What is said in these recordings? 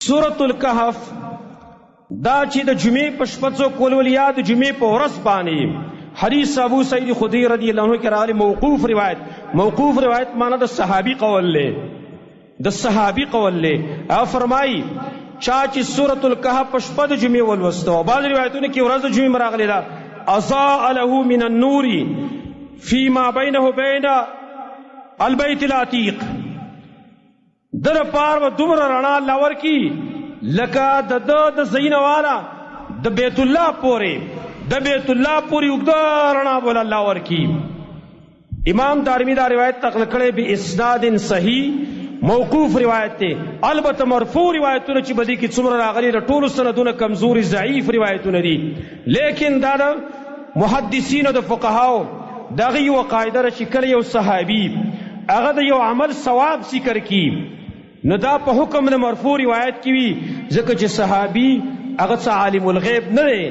سورة الکهف دا چې د جمعې په شپه څوک ولولي یا د جمعې په ورځ باندې، حدیث ابو سعید خدری رضی الله عنه کې راغلی موقوف روایت، موقوف روایت معنی د صحابي قول دی، د صحابي قول دی. هغه فرمایي چا چې سورة الکهف په شپه د جمعې ولوسته، او بعض روایتونو کې ورځ د جمعې راغلی ده، اضاء له من النور فيما بينه بين البيت العتيق، ده لپاره به دومره رڼا الله ورکړي لکه د ده د ځایونه والا د بیت الله پورې، د بیت الله پورې اوږده رڼا به له الله ورکړي. امام دارمی دا روایت نقل کړی به اسناد صحیح، موقوف روایت دی. البته مرفوع روایتونه چې بدی کې څومره راغلي د ټولو سندونه کمزوري ضعیف روایتونه دي، لیکن دا د محدثینو د فقهاو دغه یوه قاعده ده چې کله یو صحابي هغه د یو عمل ثواب ذکر کی نو دا په حکم د مرفوع روایت کې وي، ځکه چې صحابي هغه څه عالم الغیب نه دی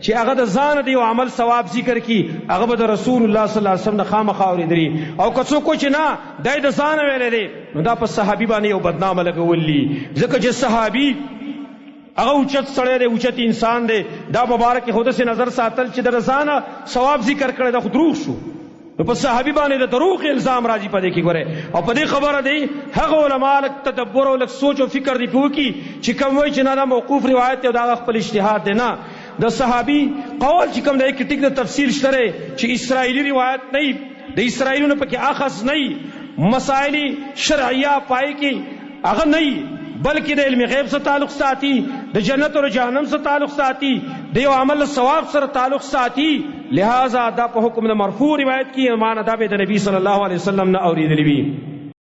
چې هغه د ځان د یو عمل ثواب ذکر کی، هغه به د رسول الله صلی الله علیه وسلم نه خامخا اورېدلی. او که څوک وایي چې نه دا یې د ځانه ویلی دی، نو دا په صحابي باندې یو بدنامه لګول دي، ځکه چې صحابي هغه اوچت سړی دی، اوچت انسان دی، دا مبارک خو داسې نظر ساتل چې د ځانه ثواب ذکر کړی دا خو دروغ شو، نو په صحابي باندې د دروغ الزام راځي په دې کې ګوره. او په دې خبره دی هغه علما لږ تدبر او لږ سوچ او فکر دی پوه کړي چې کوم وایي چې نه دا موقوف روایت دی او دا خپل اجتهاد دی، نه د صحابي قول چې کوم دی کې ټیک د تفصیل شته دی چې اسرائیلي روایت نه، د اسرائیلونو پکې اخذ نه، مسائل شرعیه پای کې هغه نه، بلکې د علم غیب سره تعلق ساتي، د جنت او جهنم سره تعلق ساتي، د یو عمل ثواب سره تعلق ساتي. لہذا دا په حکم د مرفوع روایت کې معنی دا به د نبی صلی الله علیه وسلم نه اوریدلی وي.